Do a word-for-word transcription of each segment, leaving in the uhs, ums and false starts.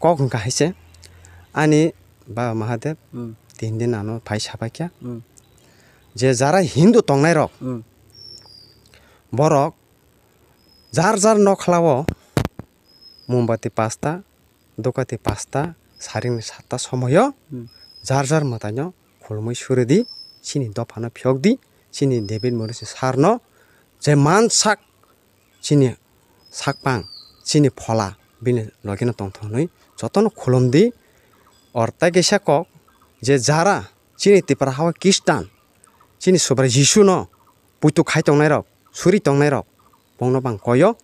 kok hwnkha hai se, ani Baba Mahadev Hmm. tin din ano phai sapaikha. Hmm. Je jara Hindu tongnairok, Hmm. borok jar jar nokhlao mombati pasta, dukati pasta, saringni satta somoyo Hmm. jar jar mwtaino khulumui suri di, chini dophano phiyok di, chini David Morrison sarno je man sak chini sakpang, chini phola bini logino tongthok hwnwi jotono khulum di. Or tei kaisa kok je jara chini Tipra hao Khristan, chini Subrai Jisuno puitu khai tongnairok, suri tongnairok, bongno bang koyo,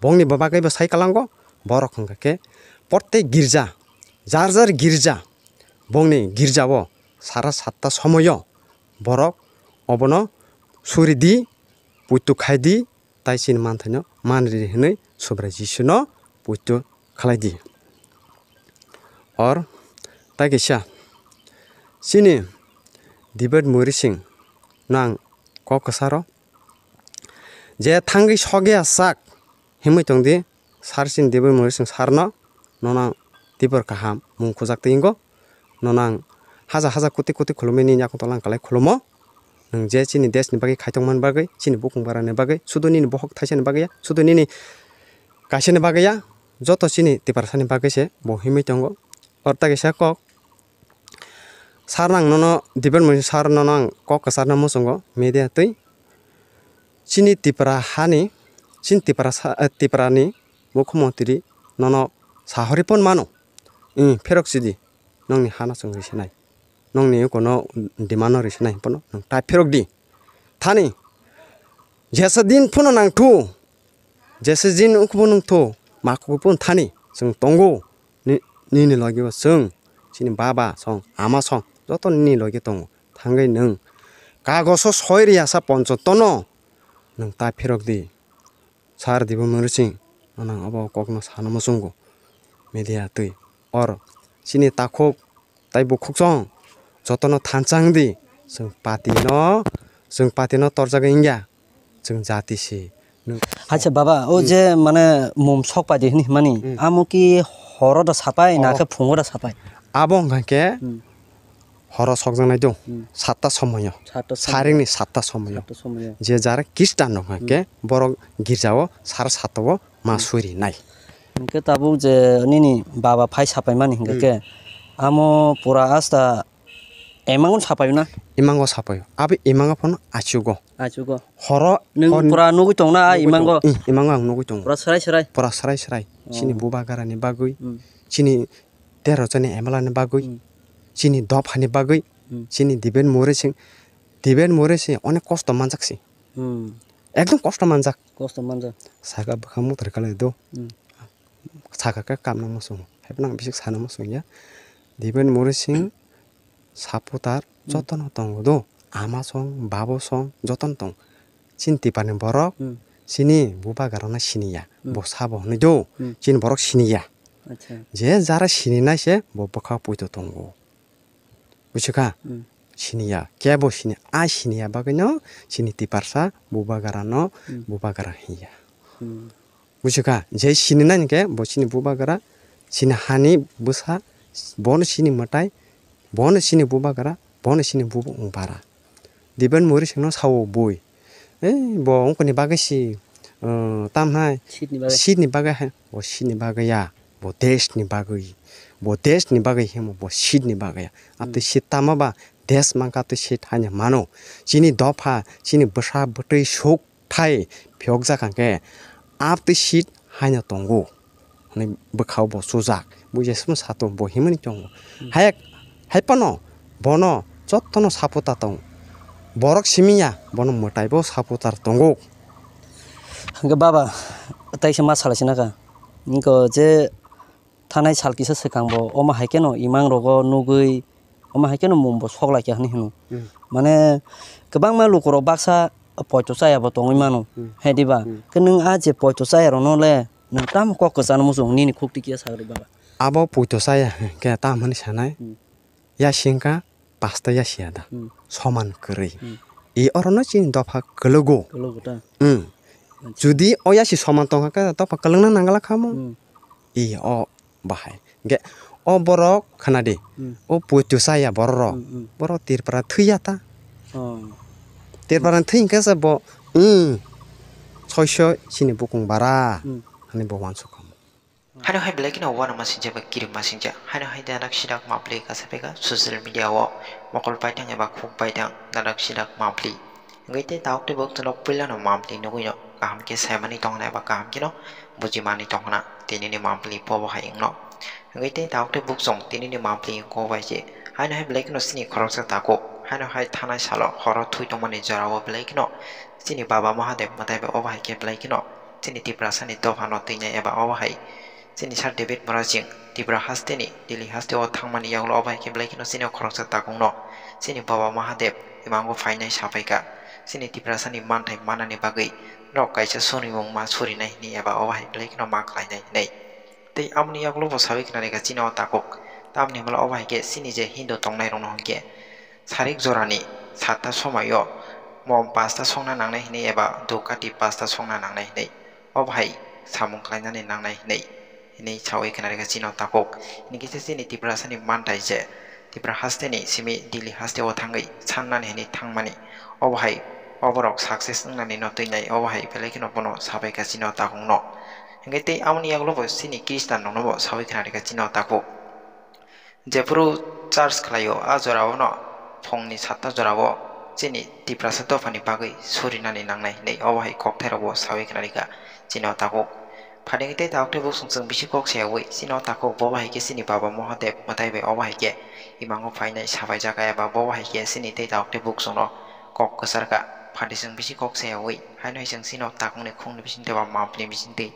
bongni bagwi bo sai kalango, borok hwnkha khe protek girja, jar jar girja, bongni girjao sara satta somoyo borok obono suri di, puitu khai di, tai chini manthaino man ri hwnwi Subrai Jisuno puitu khlai di. Or tai kisa chini David Morrison no ang kok kwsaro je thangwi sogya sak himwi tong di, sar chini David Morrison sarno nono ang tibor kaham mung khujak twi wngo. Nono ang haja haja koti koti khulumwi nini yakung tolang kwlai khulumo. Nwng je chini desh ni bagwi khai tongmani bagwi, chini bukung bara ni bagwi, sudu nini bohok thaisa ni bagwi ya, sudu nini kaisa ni bagwi ya, joto chini Tiprasa ni bagwi se bo himwi tongo. Or ta kaisa kok sar nang nono David Morrison sar nono ang kok kwchar no muchungo media twi. Chini Tipra hani, chini Tiprasa, eh, Tipra ni mukhyamantri nono sahori pon mano. Ih, pherok sidi. Nongni hano chwng risinai. Nongni ukono demand no risinai hwnphano nwng tai pherok di. Thani. Jesa din phano nangthu. Jesa din ukbo nangthu. Makhugo phano thani. Chwng tongo. Ni, nini logi o chwng. Chini baba song, ama song. Joto nini logi tongo. Thangwi nwng. Kagoso soi riyasa ponchotono. Nwng tai pherok di. Sar David Morrison, ano ang obo kokno sana muchungo. Media twi. Or, chini takhuk, tai bukhuk song, jotono thansa wngdi. Chwng party no, chwng party no torjagwi wngya. Chwng jati si. Nwng Acha baba, o Hmm. je mane mum sok pai di hwnwi hwnmani, Hmm. amo ki horo da sapai, na Oh. khe phungo da sapai? Abo wngkha khe Hmm. horo sokjaknai do, Hmm. satta somoyo. Satta somoyo. Saringni satta somoyo. Satta somoyo. Je jara Khristan rok hwnkha Hmm. khe borok girjao sar satta o ma Hmm. suri nai. Hwnkhe tabuk je nini baba phai sapai mani hwnkha Hmm. khe amo pura asta emango sapai na? Imango sapai. Abo imango phano achugo. Achugo. Horo Nwng hor- pura nugui tong na nugui imango? Tong. Ih, imango ang nugui tongo. Pura srai srai? Pura srai srai. Oh. Chini bubagra ni bagwi, Hmm. chini tero joni M L A ni bagwi, Hmm. chini dopha ni bagwi, Hmm. chini David Morrison, David Morrison onek kosto manjak si. Hmm. Ekdom kosto manjak. Kosto manjak. Saka bwkha muthar kale do. Hmm. Saka khe kamna muchung. Haiphano ang bisi sana muchung ya. David Morrison supporter Hmm. jotono tongo do. Ama song, babo song, jotono tong. Chini Tipra ni borok, Hmm. chini bubagra no siniya. Hmm. Bo sabo hwnwi do. Hmm. Chini borok siniya. Acha. Je jara sininai se bo bwkha poito tongo. Buchikha? Hmm. Siniya. Kebo sini, a siniya bagwino chini Tiprasa bubagra no Hmm. bubagra hinya. Hmm. Buchikha? Je sininai hwnkhe bo chini bubagra, chini hani bwsa, bono chini mwtai, bono chini bubagra, bono chini bubung bara. David Morrison no sao bui. Ei, bo wngkoni bagwi si, uh, tamhnai? Seat ni bagwi. Seat ni bagwi hai. Bo seat ni bagwi ya. Bo desh ni bagwi. Bo desh ni bagwi himo, bo seat ni bagwi ya. Abtwi Hmm. seat tama ba desh mankha abtwi seat haino mano. Chini dopha, chini bwsa bwtwi suk thai phiyokjak hwnkhe abtwi seat haino tongo. Hwnwi bwkhao bo chujak. Bo jeswkno satung bo himani tongo. Hmm. Hai, hai phano bono jotono supporter tongo. Borok simi ya, bono mwtai bo supporter tongo. Hwnkhe baba, taisa ma salai sinaka. Niko je thanai sal kisa swkang bo, omo hai kheno imang rogo nugwi, omo hai kheno mum bo sok lai kha hwnwi hino. Hmm. Mane, kwbangma lukurok baksa poito chaya bo tongwi mano. Hmm. Hai diba? Hmm. Khe nwng a je poito chaya rokno le, nwng tamo kok kwchangno muchung nini khuk twi kiya sagri baba? Abo poito chaya hwnkhe tamo hwnwi sanai? Hmm. Yasi wngkha pasta yasi ya da. Hmm. Soman kwrwi. Hmm. I orono chini dopha kwlwgo. Kwlwgo ta? Hmm. Acha. Judi o yasi soman tongkha khe dopha kwlwngna nangala kha mo? Hmm. I o Bahai. Ge, o borok khana di. Hmm. O puitu saya borok rok. Hmm, hmm. Borok Tripura thwiya ta. Oh. Tripura thwi hwnkhe se bo, hmm, soiso sini bukung bara. Hmm. Hani bo wansuk kha. Haino hai belai kheno uanama sinjak bai kirimma sinjak. Haino hai dadak sidak mapli kasa peka social media o mokol paitang eba khuk paitang dadak sidak mapli. Hingke tei tabuk tei bwkchano puilano mapli nugwino kaham khe saimani tongna eba kaham kheno bujimani tongna tinini mapli bobo hai wngno. Hingke tei tabuk tei bwkchong tinini mapli wngkok bai se. Haino hai belai kheno chini khoroksa takhuk. Haino hai thanai salo horo thui tongmani jorao belai kheno chini baba Mahadev mwtai bai obo hai khe belai kheno chini Tiprasani dophano twinai eba obo hai chini Sir David Murasing Tripura hasteni Delhi hasteo thangmani yagulo obo hai khe belai kheno chini o khoroksa takungno chini baba Mahadev imango phainai sapaikha. Chini Tiprasani manthai manani bagwi norok kaisa surimung ma surinai hwnwi eba obo hai belai kheno ma khlainai hwnwi. Tei aboni yagulo bo sawi khna rikha chini o takhuk. Tamni hwnba obo hai khe chini je Hindu tongnairokno hwnkhe sarik jorani satta somoio mom pasta songna nangnai hwnwi eba dukati pasta songna nangnai hwnwi. Obo hai samung khlainani nangnai hwnwi, hwnwi sawi khna rikha chini o takhuk. Hini khe se chini Tiprasani manthai je Tipra hasteni simi Delhi hasteo thangwi sannani hwnwi thangmani. Obo hai oborok success wngnani no twinai obo hai belai kheno bono sabaikha chini o takhukno. Hingke tei amoni yagulo bo chini Khristan rokno bo sawi khna rikha chini o takhuk. Jephuru church khlaio, a jorao no phungni satta jorao chini Tiprasa dophani bagwi surinani nangnai hinwi obo hai kokthairokbo sawi khna rikha chini o takhuk. Phaidi tei tabuk tei bwswng chwng bisi kok sayawi chini o takhuk, bobo hai khe chini baba Mahadev mwtai bai obo hai khe imango phainai sabaijak eba bobo hai khe chini tei tabuk tei bwswngno kok kwcharkha. Phaidi chwng bisi kok sayawi haino hai chwng chini o takhukni khungni bisingtwi ba mapni bisingtwi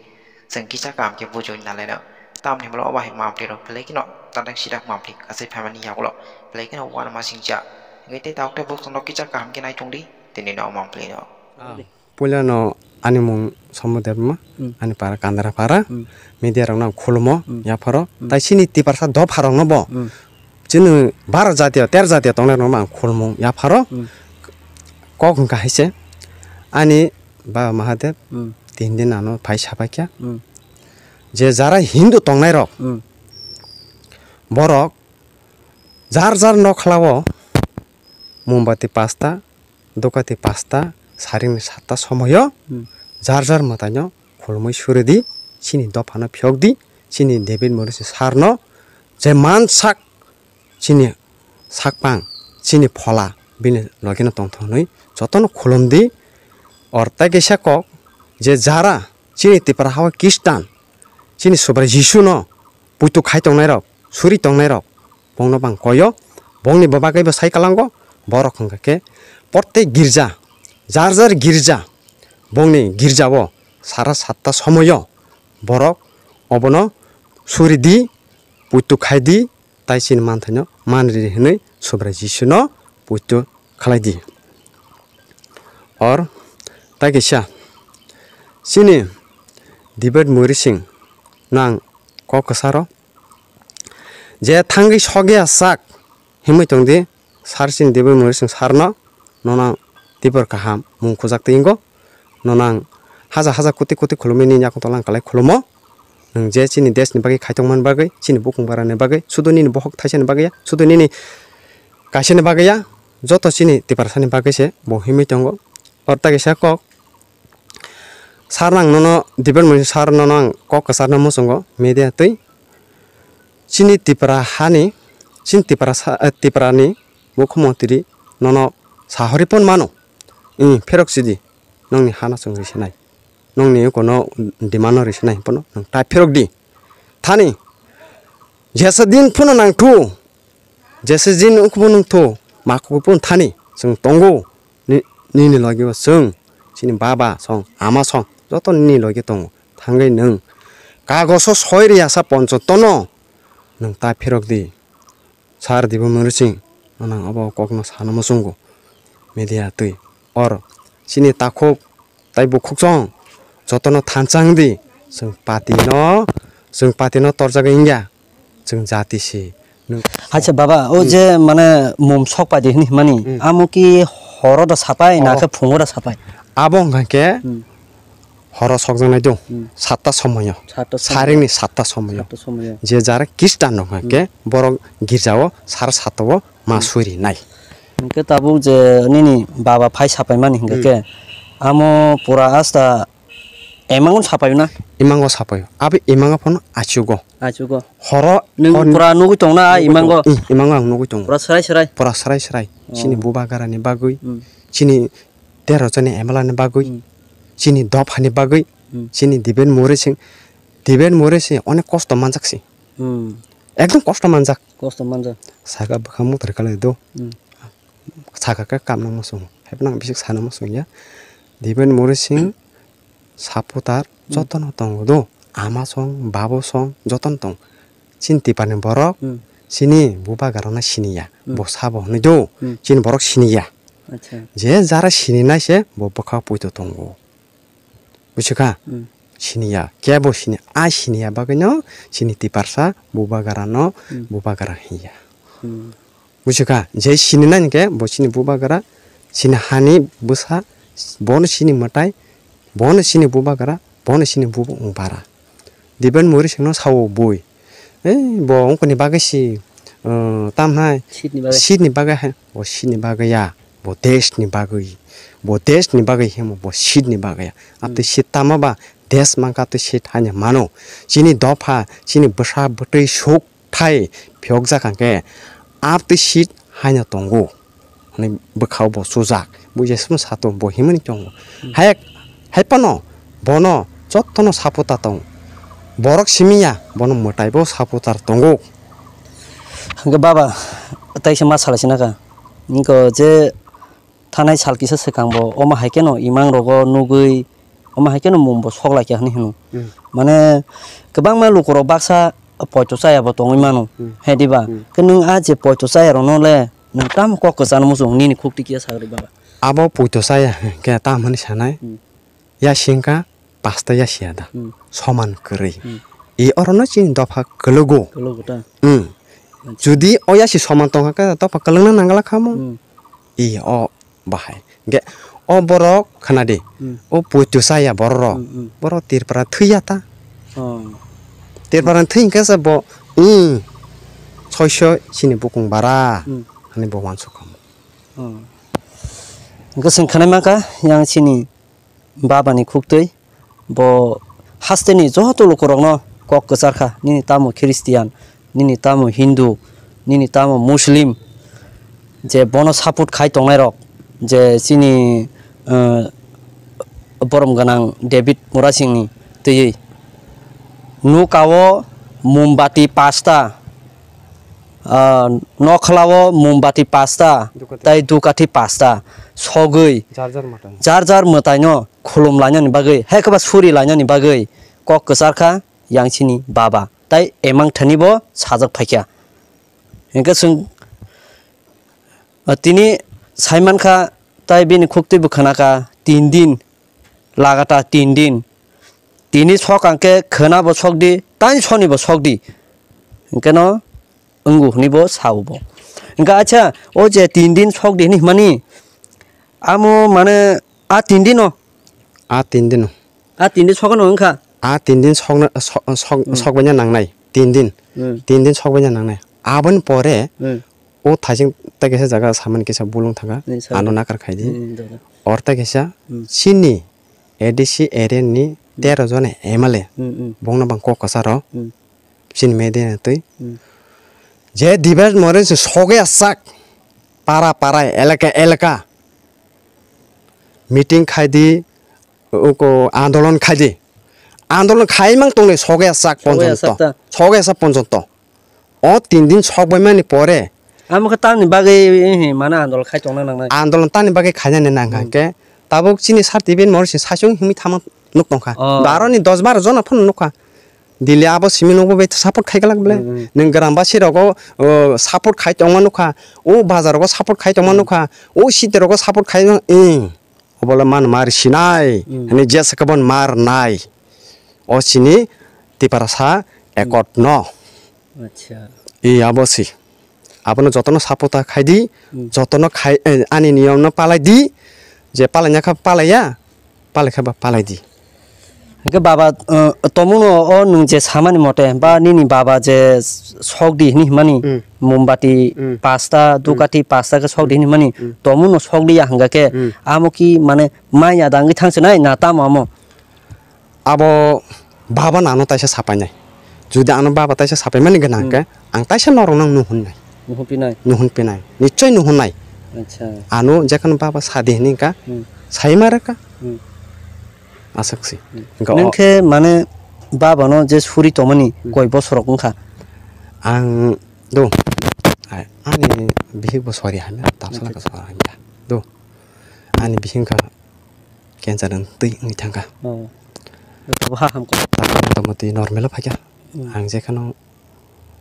chwng kisa kaham khe bujui nalaino. Tamni hwnba obo hai mapli rok belai kheno tadak sidak mapli kasai phaimani yagulo belai kheno uanama singcha. Hingke tei tabuk tei bwswngno kisa kaham khe naitung di, tini no mapli no. Ah. Puila no ani mung Somo Debbarma, hmm, ani para Kandara para, hmm, media rok no ang khulumo, hmm, yapharo. Hmm. Tai chini Tiprasa dopha rok no bo. Hmm. Chini baro jatiyo, tero jatiyo tongnai rok no ang khulumung yapharo. Hmm. Kok hwnkha hai se, ani Baba Mahadev, hmm, tin din ano phai sabaikha. Hmm. Je jara Hindu tongnai rok, hmm, borok jar jar nokhlao mombati pasta, dukati pasta, saringni satta somoyo, hmm, jar jar mwtaino khulumui suridi, chini dophano phiyokdi, chini David Morrison sarno je mansak chini sakpang, chini phola, bini logino tongthok hwnwi jotono khulumdi. Or tai kaisa kok je jara chini Tipra hao Khristan, chini Subrai Jisuno puitu khai tongnairok, suri tongnairok, bongno bang koyo, bongni bo bagwi bo sai kalango, borok hwnkha khe protek girja, jar jar girja, bongni girjao sara satta somoyo borok obono suridi, puitu khaidi, tai chini manthaino manri hwnwi Subrai Jisuno puitu khlaidi. Or tai kaisa chini David Morrison nang kok kwcharo je thangwi sogya sak himwi tongdi, sar chini David Morrison sarno nono tibor kaham mung khujak twi wngo. Nono ang haja haja koti koti khulumwi nini yakung tola ang kwlai khulumo. Nwng je chini desh ni bagwi khai tongmani bagwi, chini bukung bara ni bagwi, sudu nini bohok thaisa ni bagwi ya, sudu nini kaisa ni bagwi ya, joto chini Tiprasa ni bagwi se bo himwi tongo. Or ta kaisa kok, sar no ang nono David Morrison sar nono ang kok kwchar no muchungo media twi. Chini Tipra hani, chini Tipra sa-, eh, Tipra ni Mukhyamantri nono sahori pon mano. Ih, pherok sidi. Nongni hano chwng risinai. Nongni ukono demand no risinai pono nwng tai pherok di. Thani. Jesa din phano nangthu. Jesa din ukbo nungthu. Makhugo pon thani. Chwng tongo. Ni-, nini logi o chwng. Chini baba song, ama song. Joto nini logi tongo. Thangwi nwng. Kagoso soi riyasa poncho tono. Nwng tai pherok di. Sar Dibu Murusing, ano ang obo kokno sana muchungo. Media twi. Or, chini takhuk, tai bukhuk chong, jotono thansa wng di. Chwng party no, chwng party no torjagwi wngya. Chwng jati si. Nwng Acha baba, o Hmm. je mane mum sok pai di hwnwi hwnmani, Hmm. amo ki horo da sapai, na Oh. khe phungo da sapai? Abo wngkha khe, Hmm. Horo sokjaknai do, Hmm. satta somoyo. Satta somoyo. Saringni satta somoyo. Satta somoyo. Je jara Kristan rok hwnkhe, Hmm. borok girjao sara satta o ma Hmm. suri nai. Hwnkhe tabuk je nini baba phai sapaimani hwnkhe Hmm. khe, amo pura asta emango sapaio na? Emango sapaio. Abo emango phano achugo. Achugo. Horo Nwng hor- pura nugui tong na, ah, nugui emango? Tong. Ih, emango ang nugui tongo. Pura srai srai? Pura srai srai. Oh. Chini bubagrani bagwi, Hmm. chini tero joni M L A ni bagwi, Hmm. chini dophani bagwi, Hmm. chini Diben Mori Singh, Diben Mori Singh onek kosto manjak si. Hmm. Ekdom kosto manjak. Kosto manjak. Saka bwkha muthri khalai do. Hmm. Saka khe kamna muchung. Haiphano ang bisi sana muchung ya. Diben Mori Singh supporter Hmm. jotono tongo do. Ama song, babo song, jotono tong. Chini tipani borok, Hmm. chini bubagrano siniya. Hmm. Bo sabo hwnwi do. Hmm. Chini borok siniya. Acha. Je jara sininai se bo bwkha poito tongo. Buchikha? Hmm. Siniya. Kebo sini, a siniya bagwino chini tiparsa bubagrano Hmm. bubagra hiya. Hmm. Buchikha? Je sininai hwnkhe bo chini bubagra, chini hani bwsa, bono chini mwtai, bono chini bubagra, bono chini bubung bara. Diben Mori Singhno sao bui. Ei, bo wngkoni bagwi si, uh, tamhai Seat ni bagwi. Seat ni bagwi hai, bo seat ni bagwi ya, bo desh ni bagwi, bo desh ni bagwi himo, bo seat ni bagwi ya. Abtwi Hmm. seat tamo ba desh mangka abtwi seat haino mano. Chini dopha, chini bwsa bwtwi suk thai phiyokjak hwnkhe abtwi seat haino tongo. Hwnwi bwkhao bo chujak. Bo jeswkno satung bo himani tongo. Hmm. Hai, hai phano bono jotono supporter tong. Borok simi ya, bono mwtai bo supporter tongo. Hwnkhe baba, taisa ma salai sinaka. Wngkha je thanai sal kisa swkang bo, omo hai kheno imang rogo nugwi, omo hai kheno mung bo sok lai kha hinwi hino. Hmm. Mane, kwbangma lukurok baksa poito chaya bo tongwi mano. Hmm. He diba? Hmm. Khe nwng a je poito chaya rokno le, nwng tamo kok kwchangno muchung nini khuk twi kiya sagri baba? Abo poito chaya hwnkhe tamo hwnwi sanai. Hmm. Yasi wngkha pasta yasi ya da. Hmm. Soman kwrwi. Hmm. I orono chini dopha kwlwgo. Kwlwgo ta? Hmm. Acha. Judi o yasi soman tongkha khe dopha kwlwngna nangla kha mo. Hmm. I o bahai. Ge o borok khna di. Hmm. O poito chaya borok. Hmm, hmm. Borok Tripura thwiya ta. Oh. Tripura thwi hwnkhe se bo, hmm, soiso chini bukung bara. Hmm. Hwnwi bo uansuk kha mo. Oh. Hwnkhe chwng khwnai mankha yang chini babani khuktwi, bo hasteni joto lukurokno kok kwchar kha, nini tamo Christian, nini tamo Hindu, nini tamo Muslim, je bono support khai tongnairok, je chini, eh, borom gwnang David Murasingni twiwi, nukao mombati pasta, ah, nokhlao mombati pasta, Dukati. Tai dukati pasta sogwi, Jar jar mwtai. Jar jar mwtaino khulum lainani bagwi, hai khe ba suri lainani bagwi kok kwchar kha yang chini baba. Tai emang thani bo sajak phaikha. Hingke chwng, ah, tini saimankha, tai bini khuktwi bo khwnakha, tin din, lagatar tin din. Tini sok ang khe khwna bo sok di, tani soni bo sok di. Hingke no wngo hwnwi bo sao bo. Hingke acha, o je tin din sok di hwnwi hwnmani, amo mane a tin dino? A tin dino. A tin din sokno wngkha? A tin din sokna, sok, sok, Hmm. sokbaina nangnai. Tin din. Hmm. Tin din sokbaina nangnai. Aboni pore Hmm. o thaising tei kaisa jaga samani kisa bulung thangkha. Hmm, sir. Ano nakar khai di. Hmm, jaga. Or tei kaisa Hmm. chini A D C area ni Hmm. tero jone M L A. Hmm, hmm. Bongno bang kok kwcharo. Hmm. Chini media ni twi. Hmm. Je Dibesh Moren se soge asak. Para para, elaka elaka. Meeting khai di, uko andolon khai di. Andolon khai mang tongnai soge asak Soge ponjonto. Asak ta. Soge asak ponjonto. O tin din sok bai mani pore. Amo khe tamni bagwi, eh, mane andolon khai tongna nangnai. Andolon tamni bagwi khainani nang Hmm. hwnkhe. Tabuk chini sir Dibesh Moren se saichung himwi thangma nuk tongkha. Oh. Baroni dos baro jona phano nukha. Delhi abo simi nukbo bai support khai glak ble. Hmm, hmm. Nwng gram basi rogo, o, support khai tongma nukha. O bazar rogo support khai tongma Hmm. nukha. O city rogo support khai tong, eh. Obole man mar sinai. Hmm. Hini jesa kabon mar nai. O sini Tiprasa Hmm. accord no. Acha. I abo si. Abono jotono support ta khai di, Hmm. jotono khai, eh, ani niyom no palai di, je palai nya kha palai ya, palai kha ba palai di. Hwnkhe baba, uh, tomungno o nwng je samani mote, ba nini baba je sok di hini himani, Mm. mombati Mm. pasta, Mm. dukati pasta khe sok di hini himani, Mm. tomungno sok di ya hwnkha khe, Mm. amo ki mane maya dangwi thangsinai na tamo amo? Abo baba no ano taisa sapainai. Jodi ano baba taisa sapaimani gwnang Mm. khe, ang taisa norok nang nuhun nai. Nuhun pinai. Nuhun pinai. Nichoi nuhun nai. Acha. Ano jekhon baba sadi hini ka, Hmm. sai ma rwkha. Hmm. Aswk si. Hmm. Hwnkhe o Nwng khe mane baba no je suri tongmani Hmm. koi bosorok wngkha? Ang do. Ai, ani bihik bo sori hamya, tapsala Acha. ka sori hamya. Do. Ani bihik wngkha cancer wng twi wngwi thangkha. Oh. Tabo ha hamkha. Tabo motamoti normal o phaikha. Hmm. Ang jekhano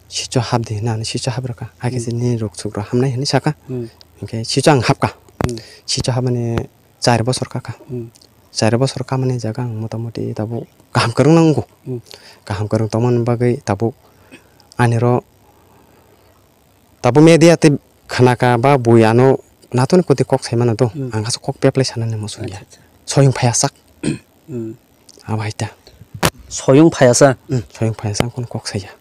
sicho hapdi hinwi ani sicho haprwkha. Hakhe Hmm. chini rok chukro hamnai hinwi sakha. Hmm. Hinkhe sicho ang hapkha. Hmm. Sicho hapmani char bosor kakha. Hmm. Char bosor kamani jaga ang motamoti tabuk kaham kwrwng nanggo. Hmm. Kaham kwrwng tongmani bagwi tabuk ani ro tabuk media tei khnaka ba bui ano natoni koti kok sai mano do. Hmm. Ang aswk kok peplai sanani muchungya. Acha, acha. Soyung phaiya sak. Hmm. Abo hai ta. Soyung phaiya sa? Hmm, soyung phaiya sa, ang kono kok saya.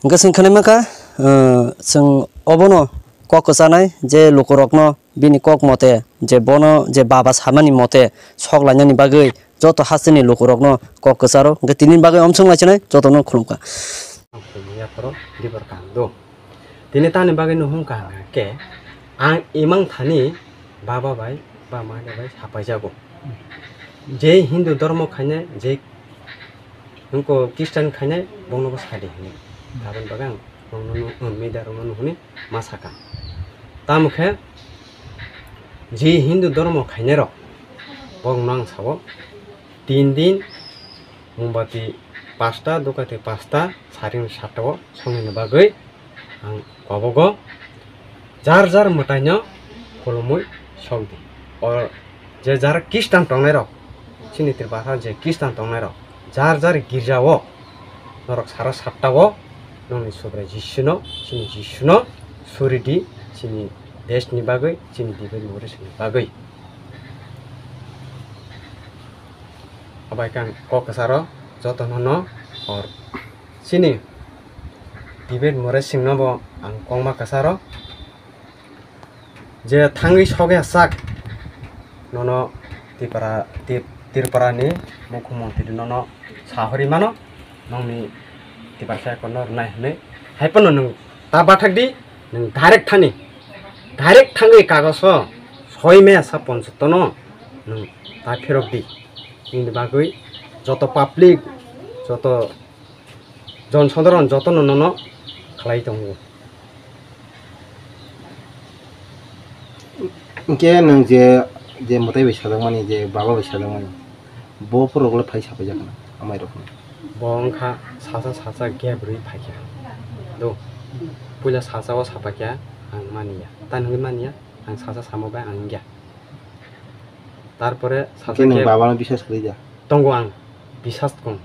Hwnkhe chwng khwnai mankha, uh, chwng obono kok kwchanai je lukurokno bini kok mote je bono je baba samani mote sok lainani bagwi joto hasteni lukurokno kok kwcharo. Hwnkhe tini bagwi omsong laichinai jotono khulumkha. Yaphoro dibor kaham do. Tini tamni bagwi nuhung kaham khe ang imang thani baba bai ba ma bai sapaijago. Je Hindu dhormo khainai, je wngkha Christian khainai, bongno bo sadi hinwi. Aboni bagwi ang bongno nu-, media rokno nuhuni ma sakha. Tamo khe je Hindu dhormo khainai rok, bongno ang sao, tin din mombati pasta, dukati pasta, saring sato songnani bagwi ang kobogo jar jar mwtaino khulumui sokdi. O je jar Christian tongnairok, chini Tripura je Christian tongnairok, jar jar girjao norok sara saptao nongni Subrai Jisuno, chini Jisuno suridi, chini deshni bagwi, chini David Morrisni bagwi. Abai khe ang kok kwcharo jotono no hor. Chini David Morrisingno bo ang kokma kwcharo je thangwi sogwi sak nono Tripura, Trip-, Tripurani Mukhyamantri nono sahori mano, nongni Tiprasa ekorno rwnai hinwi. Hai phano nwng ta bathak di, nwng direct thani, direct thangwi kagoso soi maya sa ponchottono nwng ta phirok di. Nini bagwi joto public, joto jon sodharon jotono nono khlai tongo. Hwnkhe nwng je, je mwtai bai sajakmani, je baba bai sajakmani, bo phurok le phai sapaijak na, amai rok no? Bo wngkha sacha sacha gap rwi phaikha. Do, puila sacha o sapaikha, ang maniya. Tani hwnwi maniya, ang sacha samo bai ang wngya. Tarpore sacha Hwnkhe nwng gap baba no biswas kwrwi ja? Tongo ang biswas kong.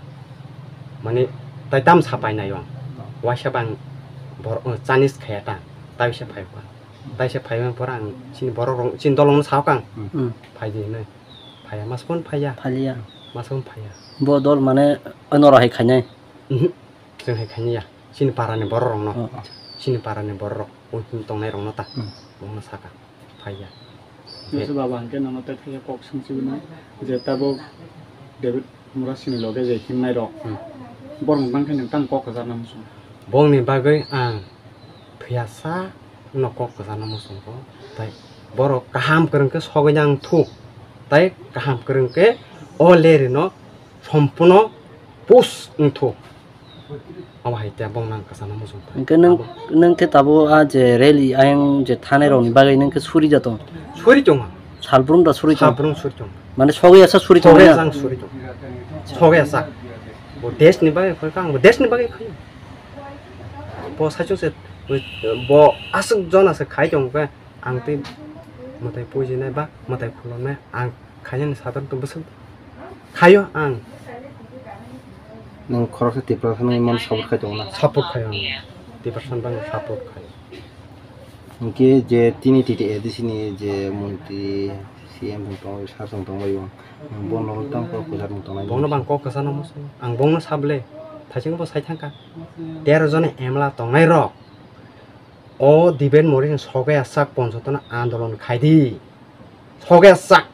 Mane tai tam sapai nai ang. Waisa bang bor-, o, Chinese khaya ta. Taisa phai kha. Taisa phai pore ang chini borok rok, chini dolong no sao kang. Hmm. Hmm. Phai di hinwi. Phaiya, mas phone phaiya. Phaiya. Mas phone phaiya. Bo dol mane ano ro hai khainai. Mhm. Chwng hai khainai ya. Chini para ni borok rok no. Oh, oh. Chini para ni borok rok. Ui tongnai rok no ta. Hmm. Bo no saka. Phaiya. Joseph baba hwnkhe nono tei phaiya kok swngchibino je tabuk David Murasini loge je himnai rok. Hmm. Borok bangkhe nwng tamo kok kwchar nang muchung? Bongni bagwi ang thwiyasa no kok kwchar nang muchungo. Tai borok kaham kwrwng khe sogwi nang thu. Tai kaham kwrwng khe o lerino sompuno push wng thu. Abo hai te bong nang kwchana muchung ta. Hwnkhe nwng, Abo nwng khe tabuk a je rally ayang je thanai rokni bagwi nwng khe suri ja tong? Suri tong ang. Salbrum da suri tong? Salbrum suri tong. Mane sogwi asa suri tong Sogwi na? Asa ang suri tong. Sogwi asa. Bo desh ni bagwi khai kha, ang bo desh ni bagwi khai. Bo saichung se, bo aswk jona se khai tong khe, ang tei mwtai puijinai ba mwtai khulumnai ang khainani sadar to bwswk khaio ang. Nwng khoroksa Tiprasa nw iman support khai tongo na? Support khaio ang. Tiprasa bang support khaio. Hwnkhe je tini T T A D C ni je montri C M bung tong, sir song tong bai bung. Ang bono tang kok kwchar mung tongnai. Bono bang kok kwchar no musu. Ang bono sable. Thaching bo sai thangka. Tero jone emla tongnai rok. O Diben Mori ni soge asak ponchotono andolon khaidi. Soge asak.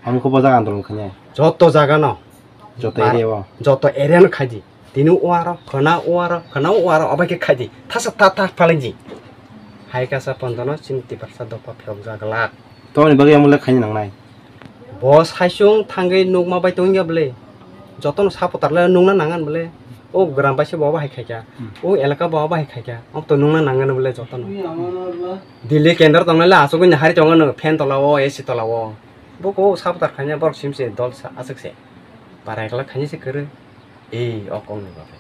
Ang ko bojak andolon khanya. Joto jaga no. Joto area o. Joto area no khaidi. Tini uaro, khana uaro, khana uaro, obai khe khaidi. Thasa tha tha phalangji. Hai kasa pondono chini tiprasa dopha phiyok jaglak. Toni bagwi amole khaini nangnai. Bo saichung thangwi nukma bai tongya bwle. Jotono supporter le nungna nangan bwle. O gram bai se bo bahai khaikha. Hmm. O elaka bo bahai khaikha. Om to nungna nangan bwle jotono. Delhi kendro tongnai le asugwi hari tongo no fan tola o, A C tola o. Bo ko supporter khaina borok sim se dol sa aswk se. Para ekla khaini se kwrwi. Ei, o kok ni bagwi.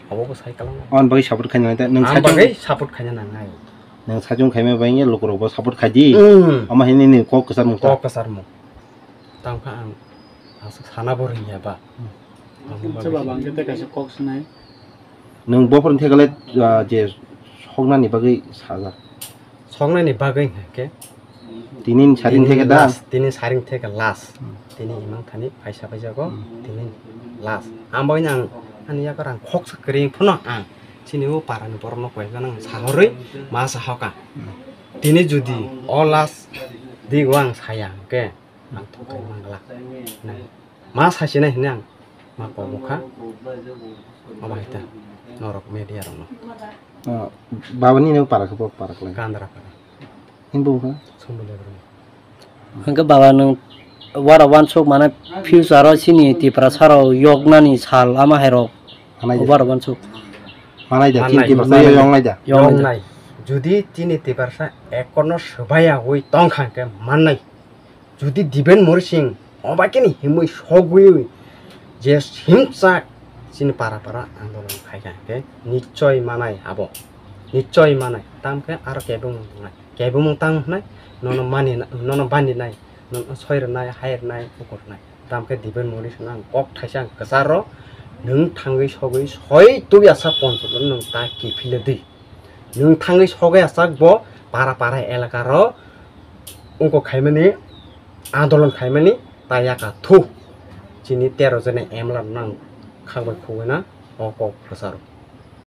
Abo bo sai kwlangma. Aboni bagwi support khaina nang ta, nwng ang saichung, bagwi support khaina nangnai. Nwng saichung khaima bagwi lukurok bo support khaidi. Hmm. Ama hini ni kok kwchar mung ta. Kok kwchar mung. Tang kha ang aswk sana bo rwngya ba. Hmm. Abo bagwi. Chwla bang khe tei kaisa kok swnai. Nwng bophor ni thekale, ah, je soknani bagwi sajak. Soknani bagwi hwnkhe Tini saring theke da? Last, tini saring theke last. Hmm. Tini imang thani paisa paisa ko, hmm, tini last. Ang bai nang ani yakar ang khoksa kring phano ang chini o para ni borok no koi nang sahorwi ma sahoka. Hmm. Tini judi o last di go ang saya ke ang thokai mangla. Nang ma sasinai hini ang ma kok bokha. Obo hai ta norok media rok no. Ah, baba ni no para khe bo para khlai. Kandra para. Himbo kha? Sombole bro. Hwnkhe baba nwng wara wansuk mane future o chini Tiprasa rok yoknani sal ama hai rok. Manai da. Wara wansuk. Manai da, chini Tiprasa yoknai da. Yoknai. Judi chini Tiprasa ekorno swbaiyawi tongkha hwnkhe mannai. Judi Diben Mori Singh obaikhe ni himwi sogwi je simchak chini para para andolon khaikha hwnkhe nichoi manai abo. Nichoi manai. Tamkhe aro kebengmung tongnai. Kebengmung tang hwnai, nono mani, nono bani nai, nono soi rwnai, hai rwnai, bukur rwnai. Tamkhe Diben Mori Singh ang kok thaisa ang kwcharo, nwng thangwi sogwi soi tubui asa ponchok nwng ta kiphilwi di. Nwng thangwi sogwi aswk bo para para elaka ro wngkok khaimani, andolon khaimani ta yaka thu. Chini tero jone emla nang khakbai khugwi na o kok kwcharo.